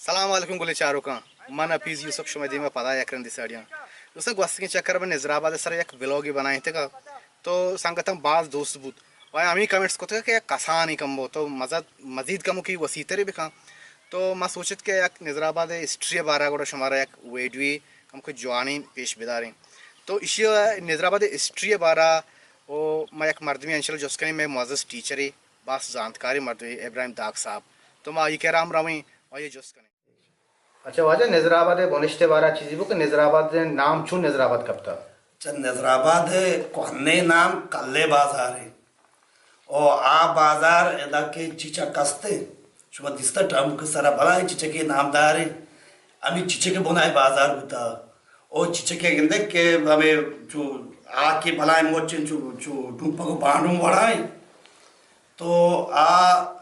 سلام علیکم گلیں چاروکاں، من حفیظ یوسف شمئے دیما پدا یک رندے ساڑی آں۔ دوستاں، گوستگیں چکر ء من نظر آباد ء سرا یک ولاگے بنائینتگ ات، تو سنگتاں باز دوست بوت و آیاں ہمے کمنٹس کتگ کہ یک کسانیں کمو تو مزد، مزید کموکے وسیع ترے بکن۔ تو ما سوچت کہ یک نظر آباد ء ہسٹری ء بارہ ء گڑا شمارا یک ویڈیوے کمکے جوانیں پیش بداریں۔ تو ایشی ء نظر آباد ء ہسٹری ء بارہ ء ما یک مردمے انشاءاللہ جست کنیں، مئے معزز ٹیچرے، باز زانتکاریں مردمے ابراہیم داگ صاحب۔ تو ما آئی کرا ہم رویں، آئی جست کنیں۔ اچھا واجہ، نظر آباد ء بنشت ء بارہ چیزے بگو کہ نظر آباد ء نام چون نظر آباد کپتا؟ اچھا، نظر آباد ء کوہنیں نام کلے بازار ایں۔ او آ بازار ادا کہ چیچک است ایں، شما دیستا ٹرمپ کے سرا بلائیں چیچکے نامدار ایں۔ ہمیں چیچک بنائے بازار بوتا۔ او چیچک گندے کہ ہمیں چو آ کے بلائیں موچن چو، چو ڈوپک و بانڈوم وڑائیں۔ تو آ،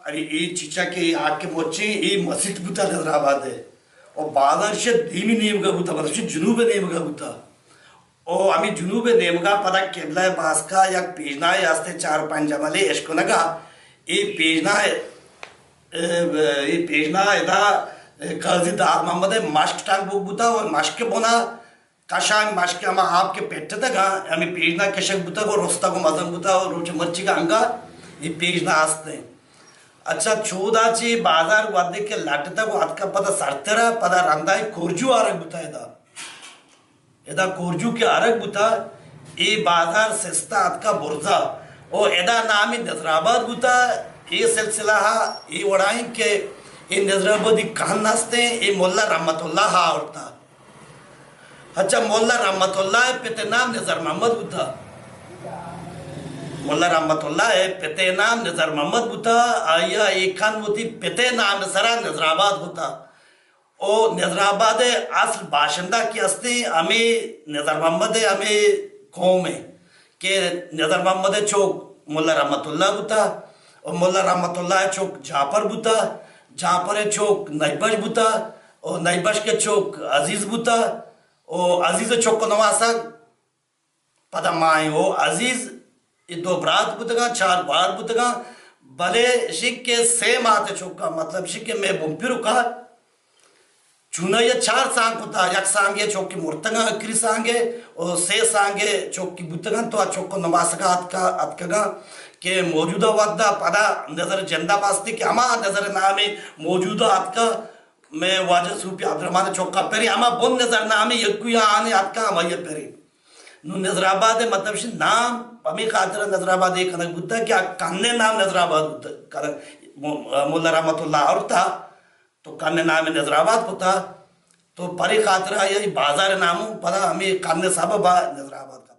ارے، اے چیچک ء آ کہ مچیں، اے مسیت بوتا نظر آباد ء۔ او بازار شہ دیمی نیمگا بوتا، مطلب شہ جنوب ء نیمگا بوتا۔ او ہمیں جنوب ء نیمگا پدا قبلہ ء باسکا یک پیشنائے ہستے چار پنج عملے اشکنگا۔ اے پیشنائے، اے، اے پیشنائے ادا قاضی داد محمد ء مشک ٹنگ بوگ بوتا و مشک بنا کشاں مشک ہما آپ کہ پٹتگ آں، ہمے پیژنا کشگ بوتگ و رستگ و مزن بوتگ و روچ مرچیگا انگا اے پیژنا است انت۔ اچھا، چودا چہ بازار وھدے کہ لڈتگ و اتکا پدا سرترا، پدا رندا اے کورجو آرگ بوتا ادا۔ ادا کورجو کہ آرگ بوتا، اے بازار سستا اتکا برزا و ادا نامی نظر آباد بوتا۔ اے سلسلہ ہا اے وڑائیں کہ اے نظر آبادی کہن استیں، اے ملا رحمت اللہ ہا آورتا۔ اچھا، ملا رحمت اللہ ء پت ء نام نظر محمد بوتا۔ ملا رحمت اللہ ء پت ء نام نظر محمد بوتا، آئی ء اے کن وتی پت ء نام ء سرا نظر آباد بوتا۔ او نظر آباد ء اصل باشندہ کہ استیں، ہمے نظر محمد ء ہمے قوم ء کہ نظر محمد ء چوک ملا رحمت اللہ بوتا، او ملا رحمت اللہ ء چوک جعفر بوتا، جعفر ء چوک نجبش بوتا، او نجبش کے چوک عزیز بوتا، او عزیز ء چک ء نواسگ پدا ماہیں۔ او عزیز ء دو برات بوتگاں، چار گوار بوتگاں، بلے شک ء سے مات ء چکا، مطلب شک ء مئے بنپرکا چونائی ء چار سانگ کتا، یک سانگے چوکی مرتگاں، اکری سانگے، او سے سانگے چوکی بوتگاں، تو آ چک ء نواسگا اتکا، اتکگاں کہ موجودہ وھدا پدا نظر جندا باستی کہ ہما نظر نامے موجودہ اتکا۔ مئے واجہ صوفی عبدالرحمن چوکا پری، ہما بن نظر نامے یکوئی آنے اتکا ہمائی پری۔ نو نظر آباد مطلب شی نام ہمیں خاطر نظر آباد ایک کنگ بوتا کہ آ کنے نام نظر آباد بوتا، کنگ مو-، ملا رحمت اللہ آورتا تو کنے نام نظر آباد کتا، تو پری خاطر آئی بازار نامو پدا ہمیں کنے سبب نظر آباد کتا۔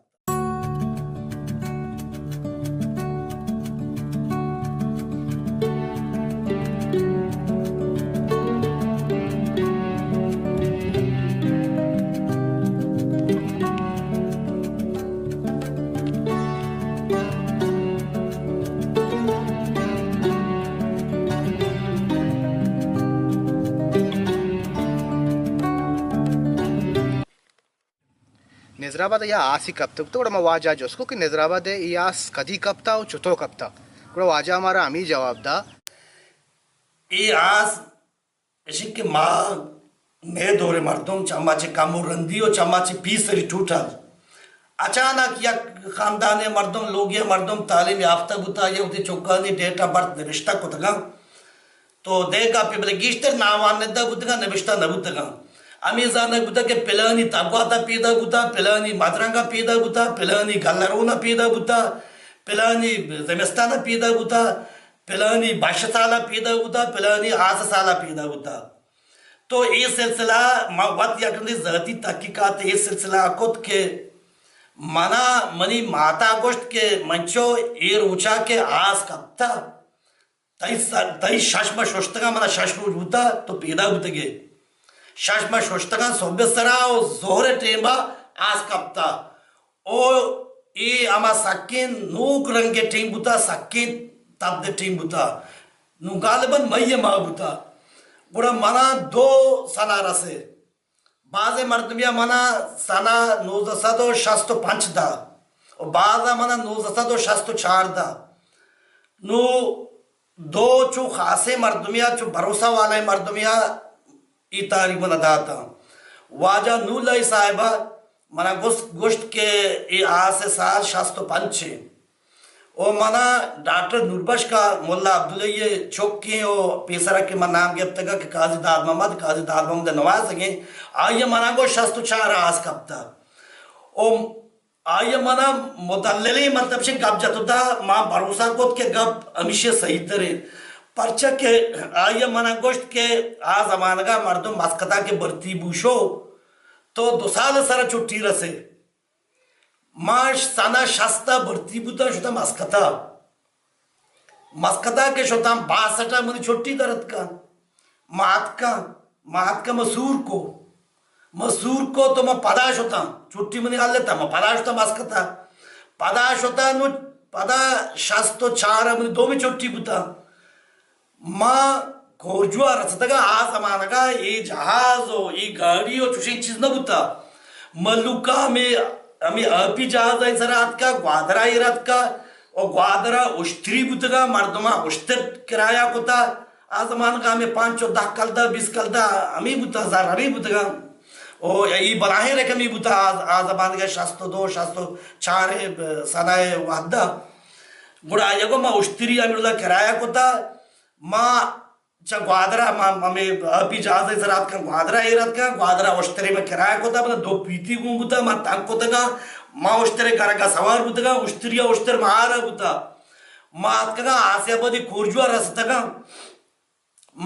نظر آباد ء یا آسے کپتگ بوتگ، گڑا ما واجہ ء جست کو کہ نظر آباد ء اے آس کدی کپتا و چتو کپتا؟ گڑا واجہ ء مارا ہمے جواب دا۔ اے آس اشی کہ ما مئے دور مردم چما چہ کم و رندی و چما چہ پیسری ٹوٹل اچانک یک خاندان مردم، لوگی مردم تعلیم یافتہ بوتا، یا وتی چکانی ڈیٹ آف برتھ نبشتہ کتگاں۔ تو دگہ گپے بلے گیشتر نامان نندہ بوتگاں، نبشتہ نہ بوتگاں۔ ہمے زانگ بوتا کہ پلانی تبوات ء پیدا بوتا، پلانی مدرنگ ء پیدا بوتا، پلانی گلرون ء پیدا بوتا، پلانی زمستان ء پیدا بوتا، پلانی بش سال ء پیدا بوتا، پلانی آس سال ء پیدا بوتا۔ تو اے سلسلہ ما وت یک رندے ذاتی تحقیقات اے سلسلہ ء کت کہ منا منی ماتا گوشت کہ منچو اے روچا کہ آس کپتا، تئی سر، تئی شش ماہ ششتگاں، منا شش روچ بوتا، تو پیدا بوتگے۔ شش ماہ ششتگاں، صبح سرا و ظہر ٹیمبا آس کپتا۔ او اے ہما سکیں نوک رنگے ٹیم بوتا، سکیں تد ٹیم بوتا۔ نو غالباً مئی ماہ بوتا۔ گڑا منا دو سنا رسے۔ بازیں مردمیا منا سنا نوزدہ سد و شست و پنچ دا و بازا منا نوزدہ سد و شست و چار دا۔ نو دو چو خاصیں مردمیا، چو بھروسہ والیں مردمیا اے تاریخ منا داتاں۔ واجہ نور لائی صاحب ءَ منا گوست، گوشت کہ اے آس ءِ سال شست و پنچ ایں۔ او منا ڈاکٹر نوربخش کا ملا عبدالحی ءِ چک ایں او پیسرا کہ من نام گپتگ کہ قاضی داد محمد، قاضی داد محمد ءِ نوازگ ایں، آئی ءَ منا گوشت شست و چار ءَ آس کپتہ۔ او آئی ءَ منا مدللیں مطلب چہ گپ جت و دا ما بھروسہ کت کہ گپ ہمیشی صحیح تر انت، پرچا کہ آئی ءَ منا گوشت کہ آ زمانگا مردم مسقطا کہ بھرتی بوشو تو دو سال سرا چھٹی رسے۔ ما سنہ شست ءَ بھرتی بوتاں، شتاں مسقطا۔ مسقطا کہ شتاں، باسٹا منی چھٹی در اتکا۔ ما اتکاں، ما اتکاں، ما سور کو۔ ما سور کو تو ما پدا شتاں۔ چھٹی منی ہلتا، ما پدا شتاں مسقطا۔ پدا شتاں نو، پدا شست و چار ءَ منی دومی چھٹی بوتا۔ ما کورجو ءَ رستگاں، آ زمانگا اے جہاز و اے گاڑی و چوشیں چیز نہ بوتا۔ ملوکا ہمے، ہمے آپی جہازانی سرا اتکا، گوادرا ایر اتکا و گوادرا اشتری بوتگا، مردماں اشتر کرایہ کتا۔ آ زمانگا ہمے پانچ و دہ کلدہ، بیست کلدہ ہمے بوتا، زر ہمے بوتگا۔ او اے بلاہیں رقمی بوتا آ، آ زمانگا شست و دو، شست و چار سنہ وہدا۔ گڑا آئی ءَ گو ما اشتری ہمے روزا کرایہ کتا۔ ما چہ گوادر ءَ، ما، ما ہمے آپی جہاز ءِ سرا اتکاں، گوادر ءَ ایر اتکاں، گوادر ءَ اشترے ما کرایہ کتا، بلے دو پیتی گون بوتا، ما تنگ کتگاں، ما اشترے گرگ ءَ سوار بوتگاں، اشتری ءَ اشتر مہار ءَ بوتا۔ ما اتکگاں آسیابادی کورجو ءَ رستگاں،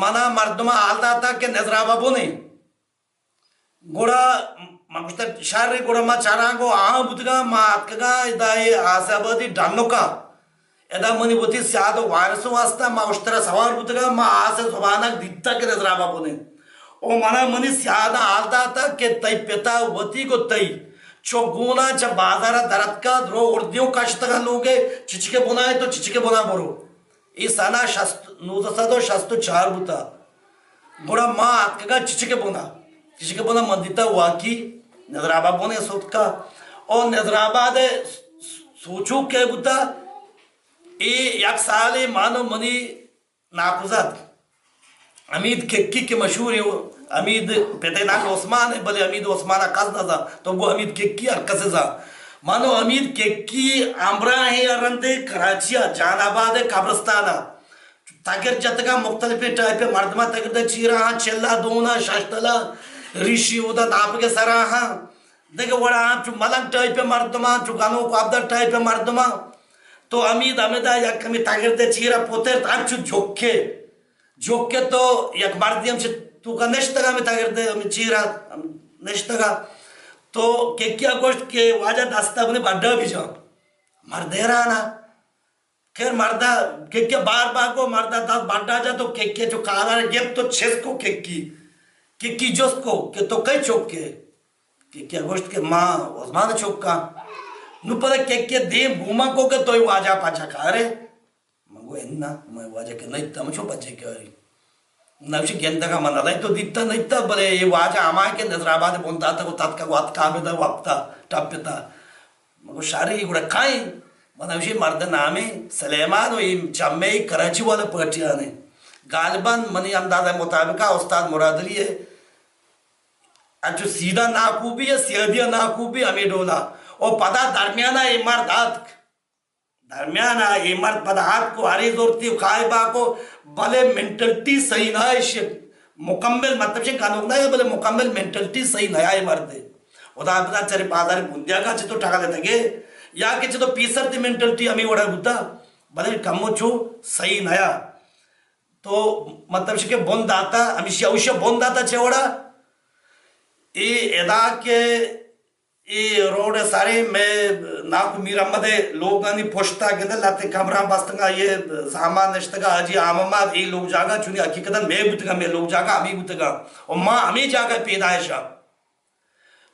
منا مردماں حال داتا کہ نظر آبا بنے۔ گڑا من گوشتہ، شر، گڑا ما چاراں گو آہاں بوتگاں، ما اتکگاں ادا اے آس آبادی ڈنکا۔ ادا منی وتی سیاد و وارث و ہستاں، ما اشترا سوار بوتگاں، ما آس زبانک دیتہ کہ نظر آبا بنے۔ او منا منی سیاداں حال داتا کہ تئی پتا وتی گو تئی چو گونا چہ بازارا درتکا، درو اردیوں کشتگاں لوگے، چچکے بنائے تو چچکے بنا برو۔ اے سال ءَ شست، نوزدہ سد و شست و چار بوتا۔ گڑا ما اتکگاں چچکے بنا، چچکے بنا من دیتا واکی نظر آبا بنے سوتکا۔ او نظر آباد ءِ سوچوک کئے بوتا؟ اے یک سالے من و منی ناکوزات حمید ککی کہ مشہور ہے، حمید پتے نام عثمان ہے، بلے حمید عثمان ءَ کس نہ زان، تو گو حمید ککی ہر کس زان۔ من و حمید ککی ہمراہ ہیں، رندے کراچی ءَ جان آباد ءِ قبرستان ءَ تگر جتگاں، مختلفیں ٹائپ ءِ مردماں تگر دے چیرا ہاں، چلا دونا، ششتلا، ریشی اودا ناپگ ءِ سرا ہاں، دگہ وڑا ہاں، چو ملنگ ٹائپ ءِ مردماں، چو گنوک عبدل ٹائپ ءِ مردماں۔ تو حمید ہمدا یک کمی تگر دے چیرا پترت، انچو جھکے۔ جوکے تو یک مردے ہم چہ توکا نشتگا، ہمے تگردے ہمے چیرا نشتگا۔ تو ککیا گوشت کہ واجہ دستا بنے بڈا بجا۔ مرد حیرانا۔ خیر مردا ککیا بار بار کو مردا دست بڈا جا تو ککیا چو کالار گپت تو چست کو ککی۔ ککی جست کو کہ تو کئی چوکے؟ ککیا گوشت کہ ما عثمان چوکا۔ نو پدا ککیا دیم گوما کو کہ تو واجہ پاچا کارے۔ من گو اناں، من واجہ کہ نئیتا، من چو بچے کاری۔ نوشی گندگا من نہ تو دیتا نئیتا، بلے اے واجہ ہما کہ نظر آباد بنداتا کو تتکا کو اتکا بدا وپتا، ٹپتا۔ من گو شاری گڑا کائیں؟ من نوشی مرد نامے سلیمان و اے چمے کراچی والا پارٹیانے۔ غالباً منی اندازہ مطابقا استاد مراد علی ہے۔ انچو سیدھا ناکوبی یا سیادیا ناکوبی ہمے ڈولا۔ او پدا درمیانا اے مرد آتک۔ درمیان ء اے مرد پدا آتک و ہرے زرتی و کائبا کو، بلے مینٹلٹی صحیح نہ ایش، مکمل مطلب چہ گنوک نہ، بلے مکمل مینٹلٹی صحیح نہ اے مرد۔ خدا پدا چرے بازار بندیاگا چہ تو ٹگا لتگے، یا کہ چہ تو پیسر تی مینٹلٹی ہمیں وڑا بوتا، بلے کمو چو صحیح نہ۔ تو مطلب چہ کہ بند داتا، ہمیشہ اوشہ بند داتا چہ وڑا، اے ادا کہ اے روڈ ء سریں مئے ناکو میر احمد ء لوگانی پشت ء گندے لہتیں کمراں بستگاں، اے سامان نشتگاں، حاجی عام محمد، اے لوگ جاگہ چونی حقیقتاً مئے بوتگاں، مئے لوگ جاگہ ہمے بوتگاں۔ و ما ہمے جاگہ پیدائش آں۔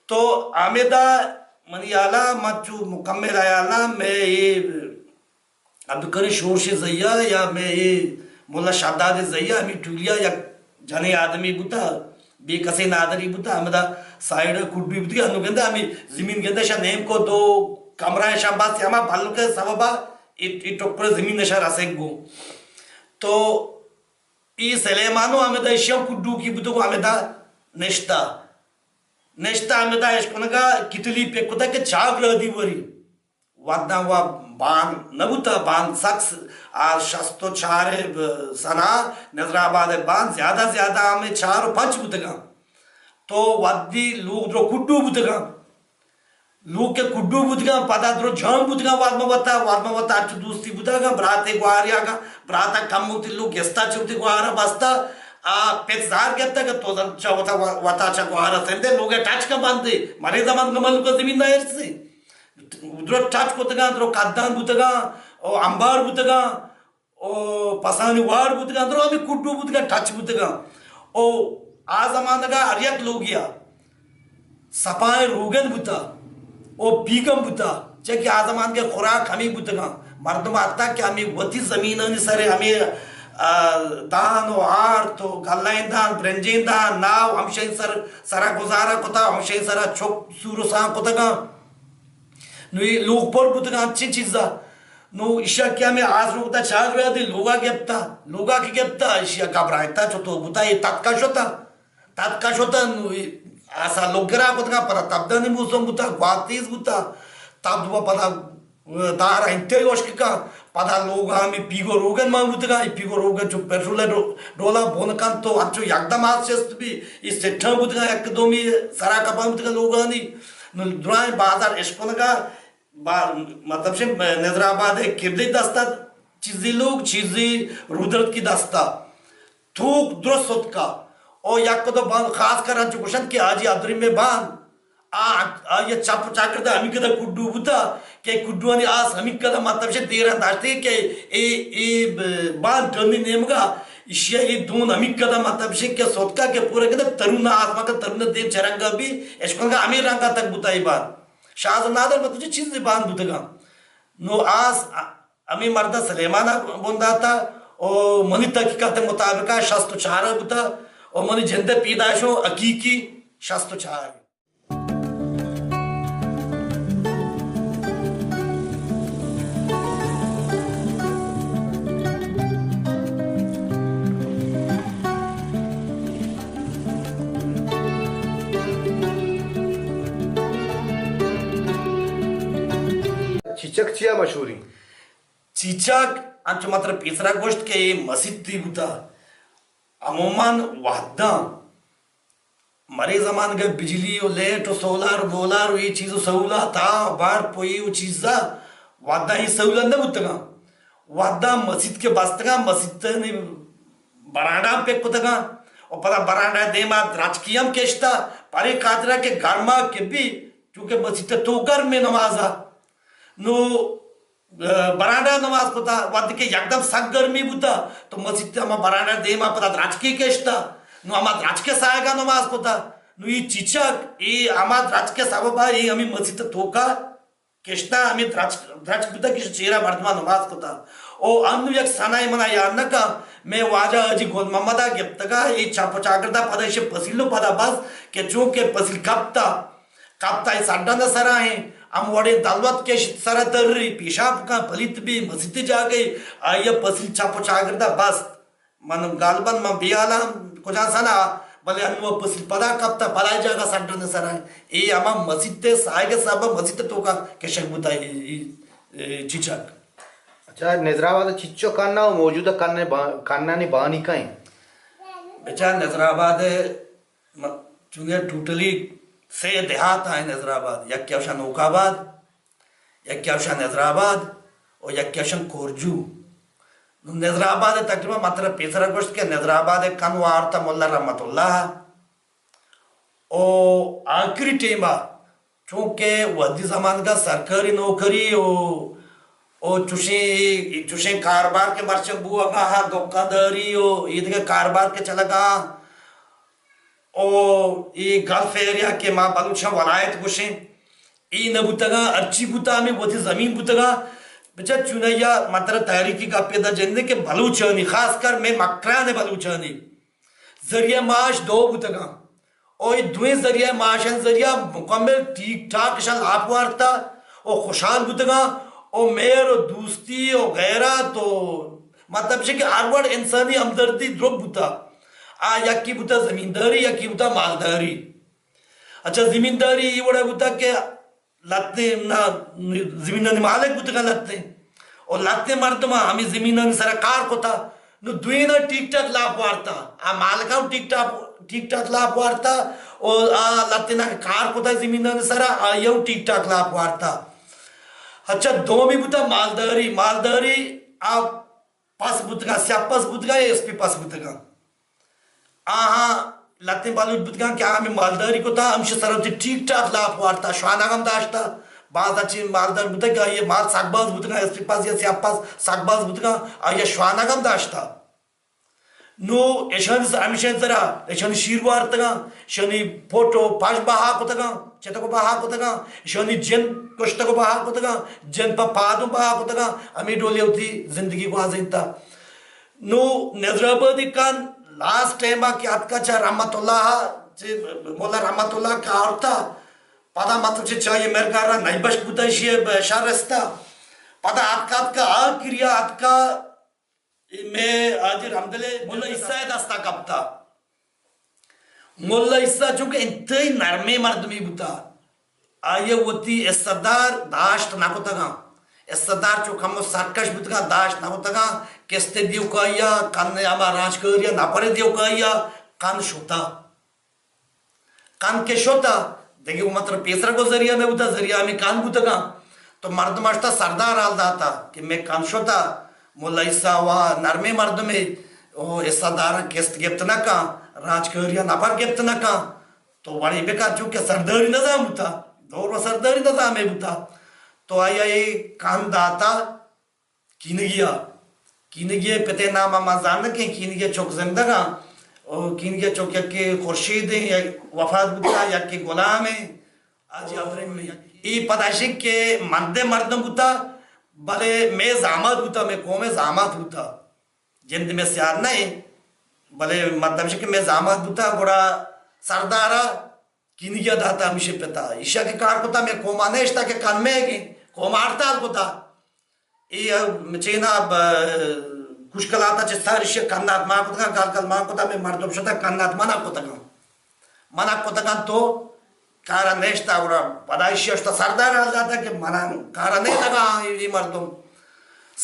تو ہمدا منی حالا، من چو مکمل حیالاں، مئے اے عبدالکریم شورش زئی ء یا مئے اے ملا شہداد زئی ء ہمے ٹولی ء یک جنیں آدمی بوتا، بے کسیں نادری بوتا، ہمدا سائیڈ ء کڈوی بوتگی، انو گندہ ہمے زمین گندہ شا نیم کو دو کمرہ شا بس ہما بلک ء سبب ء اے، اے ٹکر زمین شا رسگ گو۔ تو اے سلیمانو ہمدا ایشی ہم کڈوکی بوتگ و ہمدا نشتہ۔ نشتہ ہمدا اشکنگا کتلی پک کتگ کہ چاگ رادی وری۔ وداں و بان نہ بوتا، بان سک س-، آ شست و چار سنا نظر آباد بان زیادہ زیادہ ہمے چار و پنچ بوتگاں۔ تو ودی لوگ درو کڈو بوتگاں۔ لوگ کہ کڈو بوتگاں، پدا درو جان بوتگاں، وارما وتا، وارما وتا انچو دوستی بوتگاں، براتے گواریا گا، براتا کم وتی لوگ گستا چہ وتی گوارا بستا، آ پت زار گپتا کہ تو زن چہ وتا، وتا چہ گوارا سندے، لوگ ٹچ کا بندے، مرے زمان کا ملک زمین دا ارسے۔ درو ٹچ کتگاں، درو کدان بوتگاں، او امبار بوتگاں، او پسانی واڑ بوتگاں، درو ہمے کڈو بوتگاں، ٹچ بوتگاں۔ او آ زمانگا ہر یک لوگیا سپائیں روگن بوتا، او پیگن بوتا، چہ کہ آ زمانگے خوراک ہمے بوتگاں۔ مردم آتا کہ ہمے وتی زمینانی سر ہمے، آ، دان و آرت و گلائیں دان، برنجیں دان، ناو ہمشیں سر، سرا گزارہ کتا، ہمشیں سرا چک سور و سان کتگاں۔ نو اے لوگ پر بوتگاں انچیں چیزا۔ نو ایشا کہ ہمے آس روکتا چاگ رادی لوگا گپتا، لوگا کہ گپتا، ایشیا گھبرائتا چو تو بوتا، اے تتکا شتا، تتکا شتا، نو اے آسا لوگ گرا کتگا، پدا تبدانی موسم بوتا، گوات تیز بوتا، تبد و پدا دار انتہائی اشککا، پدا لوگا ہمے پیگو روگن مان بوتگا، اے پیگو روگن چو پیٹرول ڈو-، ڈولا بون کن تو انچو یکدم آس چست بی، اے سٹھاں بوتگا، یک دومی سرا کپان بوتگا لوگانی۔ نو درائیں بازار اشکنگا، با-، مطلب چہ نظر آباد ءِ کردے دستا چیزی لوگ، چیزی رودرتکی دستا۔ توک درست اتکا۔ او یک دو بان خاص کر انچو گوشنت کہ حاجی عبدالرحیم ءِ بان، آ، آئی ءِ چپ چاگرد ءَ ہمینکدر کڈو بوتا کہ کڈوانی آس ہمینکدر مطلب چہ دیراں داشتے کہ اے، اے ب-، بان ڈنی نیمگا ایشی ءَ اے دون ہمینکدر مطلب چہ کہ ستکا کہ پورا کدر ترون آس مکن ترون دیم چہ رنگا بی اشکنگا ہمے رنگا تک بوتا اے بان۔ شاز نادر مطلب چہ چیزے بان بوتگاں۔ نو آس ہمے مرد ءَ سلیمان ءَ بنداتا و منی تحقیقات ءِ مطابق ءَ شست و چار ءَ بوتا و منی جند ءِ پیدائش و حقیقی شست و چار ءَ۔ چیچک چیا مشہوری؟ چیچک انچو مطلب پیسرا گوشت کہ اے مسیتی بوتا۔ عموماً وھداں مرے زمانگ ءَ بجلی و لیٹ و سولار و مولار و اے چیز و سہولات، آ، بارپ و اے و چیزا وھداں اے سہولت نہ بوتگاں۔ وھداں مسیت کہ بستگاں، مسیتانی برانڈاں پک کتگاں و پدا برانڈا دیما درچکی ہم کشتا، پرے خاطرا کہ گرما کہ بی، چونکہ مسیت تو گرمیں نمازا۔ نو برانڈا نماز کتا، وھدے کہ یکدم سک گرمی بوتا، تو مسیت ہما برانڈا دیما پدا درچکے کشتا، نو ہما درچکے سایگا نماز کتا۔ نو اے چیچک، اے ہما درچکے سببا اے ہمے مسیت توکا کشتا، ہمے درچک، درچک بوتا کہ چیرا مردما نماز کتا۔ او انو یک سنائے منا یاد نہ کا، میں واجہ حاجی گل محمدا گپتگا، اے چپ و چاگردا پدا ایشی پسیلو پدا بس کہ چونکہ پسیل کپتا، کپتا اے سڈن سرا ایں، ہم وڑیں دلوت کش سرا تری، پیشاب کن، پلیت بی، مسیت جاگہے، آئی ء پسیل چپ و چاگردا بست۔ من غالباً من بیالاں کجا سنا، بلے انو پسیل پدا کپتا، بلائے جاگہ سڈن سرا ایں۔ اے ہما مسیت سائگ سبب مسیت توکا کشگ بوتا اے، اے، اے چیچک۔ اچھا، نظرآباد چیچو کنا و موجودہ کنے با-، کنانی بانی کئیں؟ بچار نظرآباد م-، چونکہ ٹوٹلی سے دیہات آئیں نظر آباد، یکے اوشا نوک آباد، یکے اوشا نظر آباد و یکے اوشا کورجو۔ نو نظر آباد تقریباً مطلب پیسرا گوشت کہ نظر آباد کن وارتا ملا رحمت اللہ و آخری ٹیما چونکہ وھدی زمانگا سرکاری نوکری و، و چوشیں، چوشیں کاربار کہ مرچاں بوگا ہاں، دکانداری و اے دگہ کاربار کہ چلگا ہاں، و اے گلف ایریا کہ ما بلوچاں ولایت گوشیں، اے نہ بوتگا، ہرچی بوتا ہمے وتی زمین بوتگا۔ بچار چونایا مطلب تاریخی گپے دا جندے کہ بلوچانی، خاص کر میں مکران بلوچانی ذریعہ معاش دو بوتگاں۔ او اے دوئیں ذریعہ معاشانی ذریعہ مکمل ٹھیک ٹھاک اشاں لاپ وارتا او خوشحال بوتگاں او مہر و دوستی و غیرت و مطلب چہ کہ ہر وڑ انسانی ہمدردی درب بوتا۔ آ یکی بوتا زمینداری، یکی بوتا مالداری۔ اچھا، زمینداری ای وڑا بوتا کہ لتیں نا، زمینانی مالک بوتگاں لتیں، اور لتیں مردماں ہمیں زمینانی سرا کار کتا۔ نو دوئیناں ٹیک ٹاک لاپ وارتا۔ آ مالکاں ٹیک ٹاک، ٹیک ٹاک لاپ وارتا، اور آ لتیناں کہ کار کتا زمینانی سرا، آیاں ٹیک ٹاک لاپ وارتا۔ اچھا، دومی بوتا مالداری۔ مالداری آ پس بوتگاں، سیاہ پس بوتگاں یا اسپی پس بوتگاں۔ آہاں لتیں بلوچ بوتگاں کہ آ ہمیں مالداری کتا، ہمشی سرا وتی ٹیک ٹاک لاپ وارتا، شوانگ ہم داشتا۔ بازا چی مالدار بوتگ کہ آئی مال سک باز بوتگاں، اسپی پس یا سیاہ پس سک باز بوتگاں، آئی شوانگ ہم داشتا۔ نو ایشانی س-، ہمیشانی سرا ایشانی شیر وارتگاں، ایشانی پٹ و پژ بہا کتگاں، چتگ و بہا کتگاں، ایشانی جند کشتگ و بہا کتگاں، جند پہ پادوں بہا کتگاں، ہمے ڈولے وتی زندگی گوازینتا۔ نو نظر آبادی کن لاسٹ ٹائما کہ اتکا چہ رحمت اللہ، چہ مولا رحمت اللہ کہ آورتا، پدا مطلب چہ چاہیے مرگارا نئی بشک بوتا، ایشی شر رستا۔ پدا اتکا، اتکا آخریا اتکا اے مئے حاجی رحمدل ءِ ملا عیسیٰ ءِ دستا کپتا۔ ملا عیسیٰ چونکہ انتہائی نرمیں مردمے بوتا، آئی ءَ وتی حصہ دار داشت نہ کتگاں۔ حصہ دار چو کمو سرکش بوتگاں، داشت نہ کتگاں، قسط دیوکائی ءَ، کن ہما رانجکاری ءَ، نپر دیوکائی ءَ کن شتا۔ کن کہ شت ءَ، دگہ گوں مطلب پیسرا گوں ذریعہ نہ بوت ءَ، ذریعہ ہمے کن بوتگاں۔ تو مردم اشتا سردار حال داتا کہ مئے کن شت ءَ، ملا عیسیٰ وا نرمیں مردمے، او حصہ داراں قسط گپت نہ کن، رانجکاری ءَ نفر گپت نہ کن۔ تو وڑے بکن، چونکہ سرداری نظام بوتا، دور و سرداری نظامے بوتا۔ تو آئی ءَ اے کن داتا۔ کینگی ءَ، کینگی ءِ پت ءِ نام ءَ ما زانگ ءَ کہ کینگی ءِ چک زندگ ءَ، او کینگی ءِ چک یکے خورشید ءَ، یک وفات بوتا، یکے غلام ءَ، حاجی ابراہیم ءَ۔ اے پدا شک کہ مند ءِ مردم بوتا، بلے مئے زامات بوتا، مئے قوم ءِ زامات بوتا۔ جند مئے سیاد نہ ایں، بلے مطلب شک کہ مئے زامات بوتا، گڑا سردار ءَ کینگی ءَ داتا ہمیشی پتا۔ ایشا کہ کار کتا، مئے قوم ءَ نہ اشتا کہ کن مئیگیں، قوم ءَ ہڑتال کتا۔ اے چینا ب-، کشکلاتا چہ سر ایشی کنات مان کتگاں، گل گل مان کتا، مئے مردم شتا کنات منع کتگاں۔ منع کتگاں تو کارا نشتا، گڑا پدا ایشی اشتا سردار حال داتا کہ منا کارا نہ لگا اے، اے مردم۔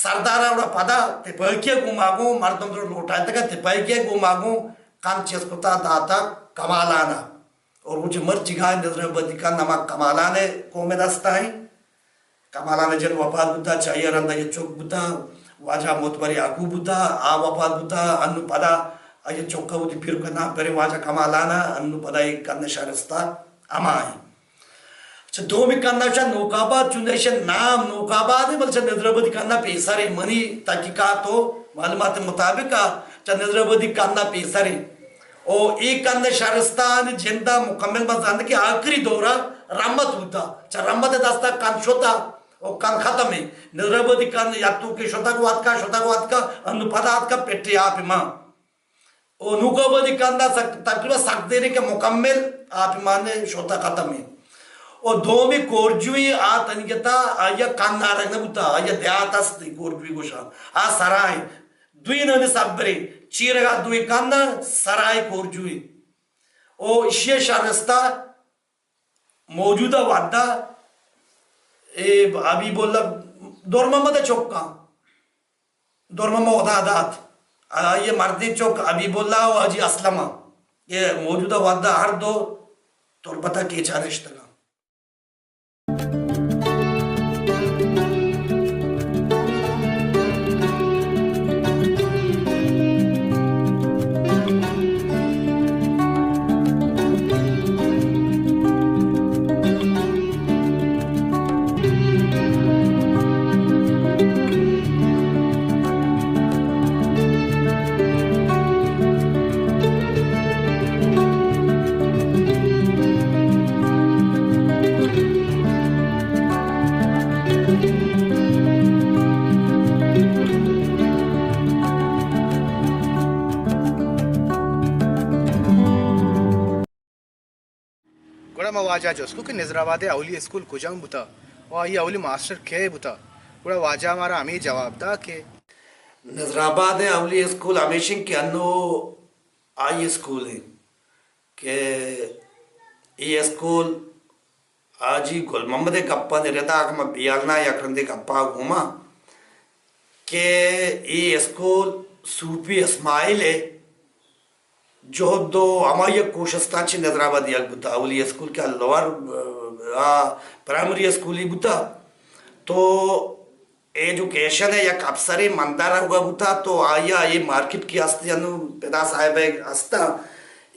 سردار گڑا پدا تپاکی گوں ما گوں مردم در لوٹائتگا، تپاکی گوں ما گوں کن چست کتا داتا کمالانا۔ اور روچ مرچی گائیں نظر بدی کن ہما کمالان قوم دستا ہیں۔ کمالان جن وفات بوتا، چاہیے رندا یہ چک بوتا، واجہ معتبر یعقوب بوتا، آ وفات بوتا، انو پدا آئی چکا وتی پیر کا نام پرے واجہ کمالانا، انو پدا ایک کن شارستا ہما ہیں۔ چہ دومی کن شا نوک آباد، چون ایشا نام نوک آباد ہے، بل چہ نظر بدی کن پیسر ہے۔ منی تحقیقات و معلومات مطابق چہ نظر بدی کن پیسر ہے۔ او اے کن شارستان جندا مکمل ما زانت کہ آخری دورا رحمت بوتا۔ چہ رحمت دستا کن شتا او کن ختم ہے۔ نظر بدی کن یا تو کہ شتا گو اتکا، شتا گو اتکا، انو پدا اتکا پٹے آپ ما۔ او نوک آبادی کن سک-، تقریباً سک دیرے کہ مکمل آپ ما نے شتا ختم ہے۔ او دومی کورجوئی آ تنگتا آیا کن آرگ نہ بوتا، آیا دیہات است کورجوئی گوشا۔ آ سرائے دوی نانی سبرے، چیرگا دوی کن سرائے کورجوئی۔ او اشی شارستا موجودہ وھدا اے حبیب اللہ، دور محمد ءِ چکاں، دور محمد خدا داد، آئی ءِ مردیں چک حبیب اللہ و حاجی اسلم ءَ، اے موجودہ وھدا ہر دو تربت ءَ کیچ ءَ نشتگ اَنت۔ گڑا ما واجہ ءَ جست کت کہ نظر آباد ءِ اولی اسکول کجام بوتا و آئی اولی ماسٹر کئے بوتا؟ گڑا واجہ ءَ مارا ہمے جواب دات کہ نظر آباد ءِ اولی اسکول ہمیش انت کہ انو ہائی اسکول انت کہ اے اسکول حاجی گل محمد ءِ گپانی ردا اگاں ما بیالنا یک رندے گپا گوما کہ اے اسکول صوفی اسماعیل ءِ جہد و ہمائی ءِ کوشستاں چہ نظر آباد دیگ بوتا۔ اولی اسکول کہ لوور، آ، پرائمری اسکولی بوتا، تو ایجوکیشن ءِ یک افسرے مندر روگا بوتا، تو آئی ءَ اے مارکیٹ کہ ہستی انو پدا صاحب ءِ ہستا،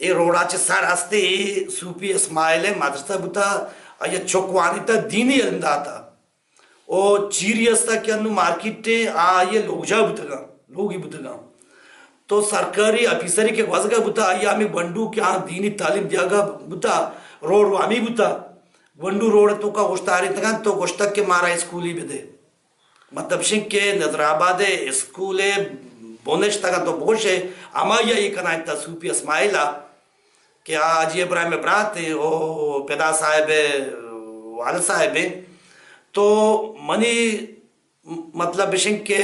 اے روڈا چہ سر ہستی، اے صوفی اسماعیل ءِ مدرسہ بوتا، آئی ءَ چک وانیتا دینی علم داتا۔ او چیری ہستا کہ انو مارکیٹ ءَ آئی ءِ لوگجاہ بوتگاں، لوگی بوتگاں۔ تو سرکاری آفیسرے کہ گوزگا بوتا، آئی ءَ ہمے گونڈو کہ آ دینی تعلیم دیگا بوتا، روڈ و ہمے بوتا۔ گونڈو روڈ ءِ توکا اوشتارینتگاں تو گوشتگ کہ مارا اسکولی بدے۔ مطلب شنگ کہ نظر آباد ءِ اسکول ءِ بنشت اگاں تو بگوشے، ہمائی ءَ اے کنائینتا صوفی اسماعیل ءَ کہ آ حاجی ابراہیم ءِ برات انت و پدا صاحب ءِ والد صاحب انت۔ تو منی مطلب بشنگ کہ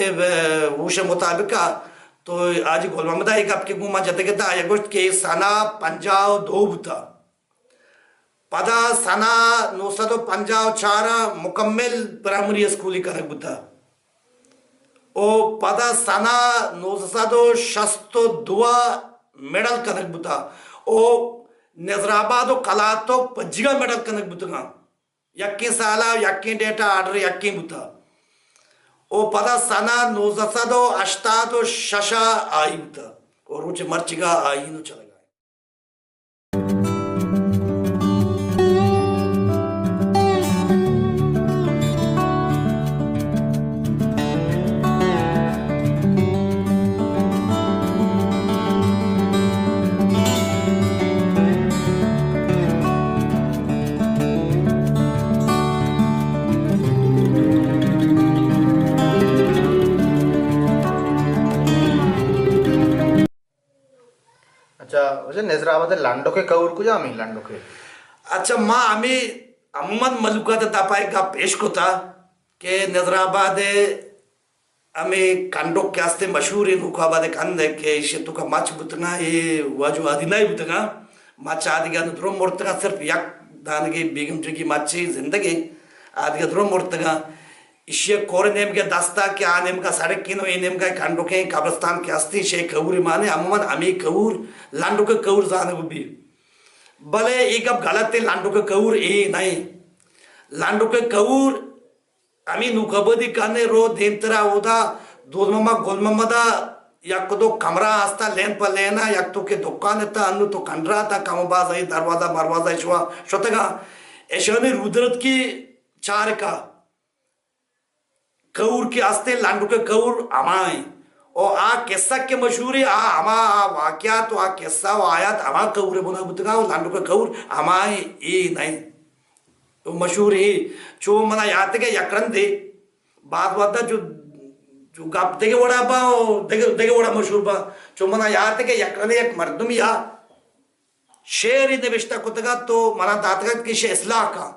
ہوش ءِ مطابق ءَ تو حاجی گل محمد ءَ اے گپ کہ گوں ما جتگ ات، آئی ءَ گوشت کہ اے سنا پنجاہ و دو بوتا۔ پدا سنا نو سد و پنجاہ و چار ءَ مکمل پرائمری اسکولی کنگ بوتا۔ او پدا سنا نو سد و شست و دو ءَ مڈل کنگ بوتا۔ او نظر آباد و کلاتک پجیگا مڈل کنگ بوتگاں۔ یکیں سالا یکیں ڈیٹ ءَ آرڈر یکیں بوتا۔ او پدا سنا نوزدہ سد و ہشتاد و شش ءَ آئی بوتا۔ او روچ مرچیگا آئی نو چلگا۔ اچھا، واجہ نظر آباد ءِ لنڈک ءِ کہور کجام انت؟ لنڈک ءِ؟ اچھا، ما ہمے عموماً ملوکات ءِ دپا یک گپ پیش کتا کہ نظر آباد ءِ ہمے کنڈک کہ ہستیں مشہوریں نوک آباد ءِ کندے کہ ایشی توکا مچ بوتگاں، اے واجو آدینائی بوتگاں، مچ آدگہ نو درو مرتگاں، صرف یک دانگے بیگم جگی مچے زندگیں، آدگہ درو مرتگاں۔ ایشی ءَ کور نیمگ ءَ دستا کہ آ نیمگ ءَ سڑکیں و اے نیمگ ءَ کنڈکیں قبرستان کہ ہستیں، ایشی ءِ کہور مانے عموماً ہمے کہور لنڈک ءِ کہور زانگ بی۔ بلے اے گپ غلط انت، لنڈک ءِ کہور اے نہ انت۔ لنڈک ءِ کہور ہمے نوک آبادی کن ءَ رو دیمترا اودا دوز محمد گل محمد ءَ یک دو کمرہ ہستا، لین پہ لین ءَ یک توکے دکان اتا، انو تو کنڈرا تا کم و باز اے دروازہ مروازہ شوا شتگاں۔ ایشانی رودرتکی چارکا کہور کہ ہستیں، لنڈک ءِ کہور ہما انت۔ او آ قصہ کہ مشہوریں، آ ہما آ واقعات و آ قصہ و آیات ہما کہور ءِ بنا بوتگاں و لنڈک ءِ کہور ہما انت، اے نہ انت۔ تو مشہور اے، چو منا یاتگ ءَ یک رندے، باز وھدا چو، چو گپ دگہ وڑا با و دگہ، دگہ وڑا مشہور با۔ چو منا یاتگ ءَ یک رندے یک مردمے آ شعرے نبشتہ کتگ ات تو منا داتگ ات کہ ایشی اصلاح کن۔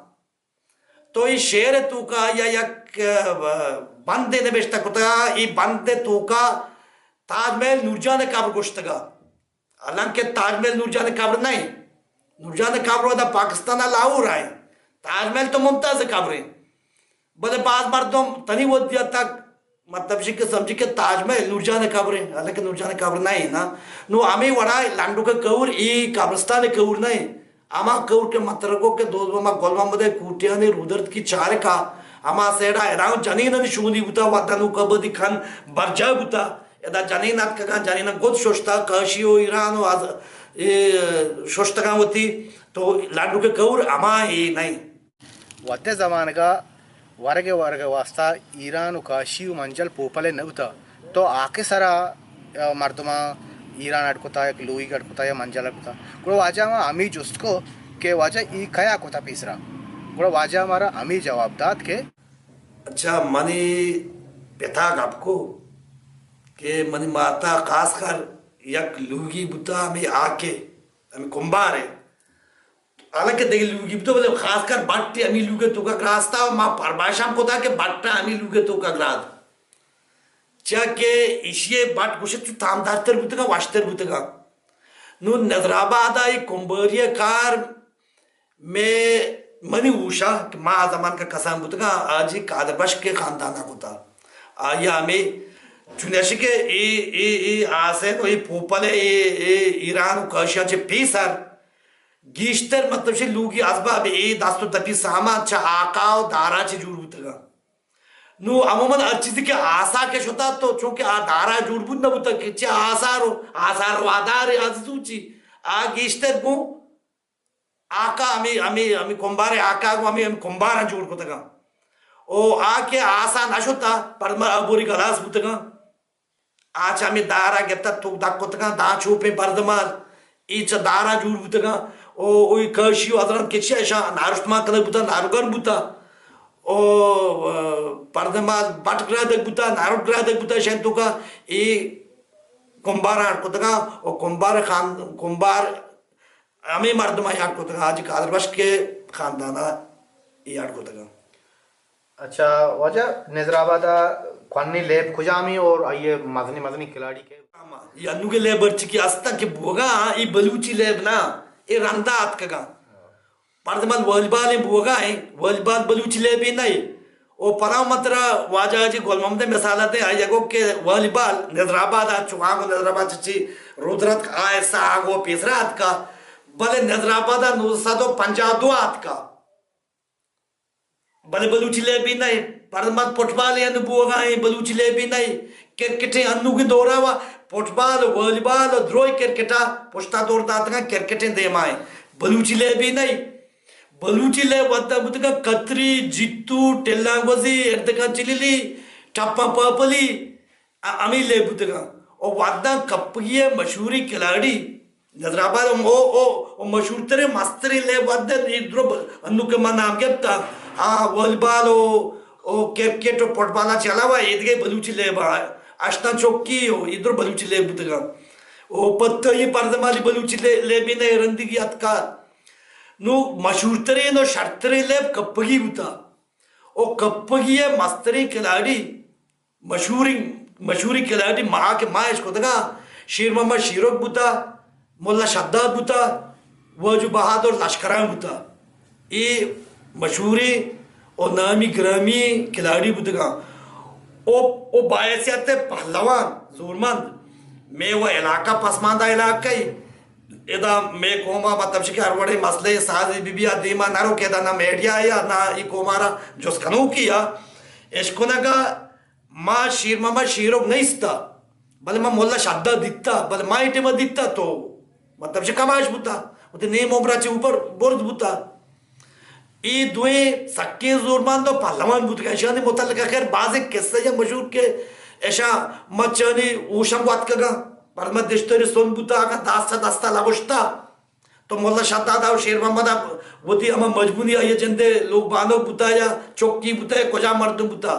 تو اے شعر ءِ توکا یا یک، ا، بندے نبشتہ کتگ ءَ، اے بند ءِ توکا تاج محل نورجان ءِ قبر گوشتگ ءَ۔ حالانکہ تاج محل نورجان ءِ قبر نہ انت۔ نورجان ءِ قبر ودا پاکستان ءَ لاہور ءَ انت۔ تاج محل تو ممتاز ءِ قبر انت۔ بلے باز مردم تنی ودی ءَ تک مطلب شی کہ سمجھی کہ تاج محل نورجان ءِ قبر انت، حالانکہ نورجان ءِ قبر نہ انت نا۔ نو ہمے وڑا لنڈک ءِ کہور اے قبرستان ءِ کہور نہ انت۔ ہما کہور کہ من ترا گو کہ دوز محمد گل محمد ءِ کوٹیانی رودرتکی چارکا، ہما سیڈا ادا جنینانی شونی بوتا، ودا نوک آبادی کن برجاہ بوتا۔ ادا جنین اتکگاں، جنیناں گد ششتا، کاشی و ایران و از، اے، ششتگاں وتی، تو لنڈک ءِ کہور ہما اے نہ انت۔ وھدے زمانگ ءَ ورگ ءِ ورگ ءِ واستہ ایران و کاشی و منجل پوپل ءَ نہ بوتہ، تو آ کہ سرا، ءَ، مردماں ایران اڈ کتہ، یک لوئیگ اڈ کتہ یا منجل اڈ کتہ۔ گڑا واجہ ما ہمے جست کو کہ واجہ اے کیا کتہ پیسرا؟ گڑا واجہ مارا ہمے جواب دات کہ اچھا، منی پتا گپ کو کہ منی ماتا خاص کر یک لوگی بوتہ ہمے آکے، ہمے کمبارے۔ حالانکہ دگہ لوگی بوتہ، بلے خاص کر بٹ ہمے لوگ ءِ توکا گراستا و ما پرمائش ہم کتا کہ بٹ ہمے لوگ ءِ توکا گراد۔ چیا کہ ایشی ء بٹ گوشت چو تامدارتر بوتگاں، وشتر بوتگاں۔ نوں نظر آباد ء اے کمباری ء کار مئے، منی ہوشا کہ ما آ زمانگا کسان بوتگاں، حاجی قادر بخش ء خاندانا کتا۔ آئی ء ہمے چونش کہ اے، اے، اے آسین و اے پوپل ء اے، اے ایران و کاشیاں چہ پیسر گیشتر مطلب چہ لوگی ازباب اے دست و دپی سامان چہ آقا و دارا چہ جوڑ بوتگاں۔ نوں عموماً ہر چیزے کہ آسا کہ شتا تو چونکہ آ دارا جوڑ بوت نہ بوتا کہ چہ آسا رو، آسا روادار ء عزیزو چی، آ گیشتر گوں آقا ہمے، ہمے، ہمے کمبار آقا گوں ہمے، ہمے کمباراں جوڑ کتگاں۔ او آ کہ آسا نہ شتا، پرما ابوری گلاس بوتگاں۔ آ چہ ہمے دارا گپتا توک دک کتگاں، داں چوپیں پردمال، اے چہ دارا جوڑ بوتگاں۔ او، او اے کاشی و ہزران کچی اشاں نارشتمان کنگ بوتا، ناروگر بوتا۔ او، پردمال بٹ گرادگ بوتا، ناروٹ گرادگ بوتا، اشاں توکا اے کمباراں اڈ کتگاں۔ او کمبار خان، کمبار ہمے مردماں اڈ کتگاں، حاجی قادر بخش ء خاندانا اے اڈ کتگاں۔ اچھا واجہ، نظر آباد ء کوہنیں لیب کجامی اور آئی ء مزنیں مزنیں کھلاڑی کے؟ اے انوگیں لیب ہرچی کہ استاں کہ بوگا، اے بلوچی لیب نا، اے رندا اتکگاں۔ پردمال والی بال ایں بوگا ایں، والی بال بلوچی لیب ایں نہ ایں۔ او پدا من ترا واجہ حاجی گل محمد ء مثال ء دیں، آئی ء گو کہ والی بال نظر آباد ء چو آنگو نظر آباد چہ چی رودرتک آ حصہ آنگو پیسرا اتکا، بلے نظر آباد ء نو سد و پنجاہ دو اتکا۔ بلے بلوچی لیبی نہ ایں، پردمال فٹبال ء انو بوگا ایں، بلوچی لیبی نہ ایں۔ کرکٹ ء انوگیں دورا وا فٹبال، والی بال، دروئی کرکٹ ء پشتا دور داتگاں، کرکٹ ء دیما ایں۔ بلوچی لیبی نہ ایں۔ بلوچی لیب وھدا بوتگاں کتری، جیتو، ٹلاں گوزی، اردکاں چلیلی، ٹپاں پاپلی، ا-، ہمے لیب بوتگاں۔ او وھداں کپگی ء مشہوریں کھلاڑی نظر آباد ء او، او، او مشہورتریں مستریں لیب وھد ء اے درو ب-، انو کہ ما نام گپتا، آ، والی بال و، و کرکٹ و فٹبال ء چہ علاوہ ایدگہ بلوچی لیب ء اشتاں چوکی و اے درو بلوچی لیب بوتگاں۔ او پتہ اے پردمالی بلوچی لے-، لیبی نہ رندگی اتکا۔ نو مشہورترین و شرترین لیب کپگی بوتا۔ او کپگی ء مستریں کھلاڑی مشہوریں، مشہوریں کھلاڑی ما کہ ما اش کتگاں، شیر محمد شیرک بوتا، ملا شداد بوتا، واجو بہادر لشکران بوتا۔ اے مشہوریں و نامی گرامی کھلاڑی بوتگاں۔ او، او باحیثیت پہلوان، زورمند، مئے و علاقہ پسماندہ علاقہ ای۔ ادا مئے قوم ء مطلب چہ کہ ہر وڑیں مسئلہ سازی بی بی ء دیما نہ رو کہ ادا نہ میڈیا یا نہ ای قوم ء را جست کنوکی ء اشکنگ ء ما شیر محمد شیرک نیستا، بلے ما ملا شداد دیتا، بلے ما ای ٹیم ء دیتا تو مطلب چہ کماش بوتا، وتی نیم عمر ء چہ اوپر برز بوتا۔ اے دوئیں سکیں زورمند و پہلوان بوتگاں۔ اشانی متعلق خیر بازیں قصہ یا مشہور کہ اشاں مچانی ہوشاں گواتکگاں۔ پرما دشتری سن بوتا، اگاں داستا دستا لگوشتا تو ملا شداد و شیر محمد وتی ہما مجبوری آئی جندے لوگ بانو بوتا یا چوکی بوتا یا کجا مردم بوتا،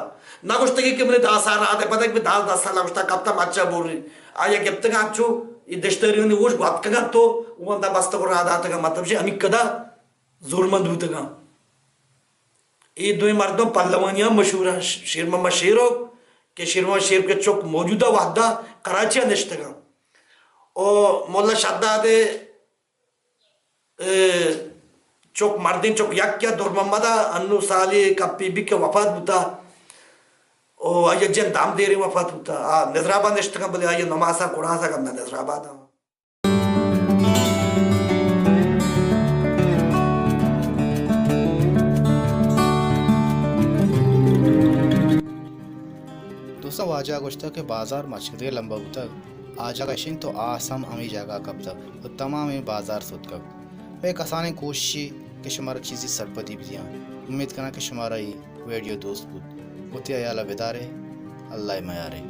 نہ گوشتگی کہ منی داسا رات پتہ کہ داس دستا لگوشتا کپتا مچا بوری۔ آیا گپتگاں چو اے دشتریانی ہوش گواتکگاں تو اوندا بستگ و راہ داتگاں، مطلب چہ ہمیں کدا زورمند بوتگاں۔ اے دوئیں مردم پہلوانی ہم مشہور ہیں۔ ش-، شیر محمد شیرک کہ شیر محمد شیرک کے چک موجودہ وحدہ کراچی ء نشتگاں۔ او ملا شداد ء، اے، چک مردین چک یک یا دور محمد ء انو سالی کپی بی کہ وفات بوتا۔ او آئی جند ہم دیریں وفات بوتا۔ آ نظر آباد نشتگاں بلے آئی نماسا کڑاسا گندہ نظر آباد ہم۔ دوستاں، واجہ ء گوشتگ کہ بازار مچکدگ ء لمبا بوتگ، آ جاگہ اش انت و آس ہم ہمے جاگہ ء کپتگ و تمامیں بازار ستکگ۔ مئے کسانیں کوششے کہ شمارا چیزے سرپدی بدیاں۔ امیت کناں کہ شمارا اے ویڈیو دوست بوت۔ وتی ہیال ء بدارے، اللہ ء میارے۔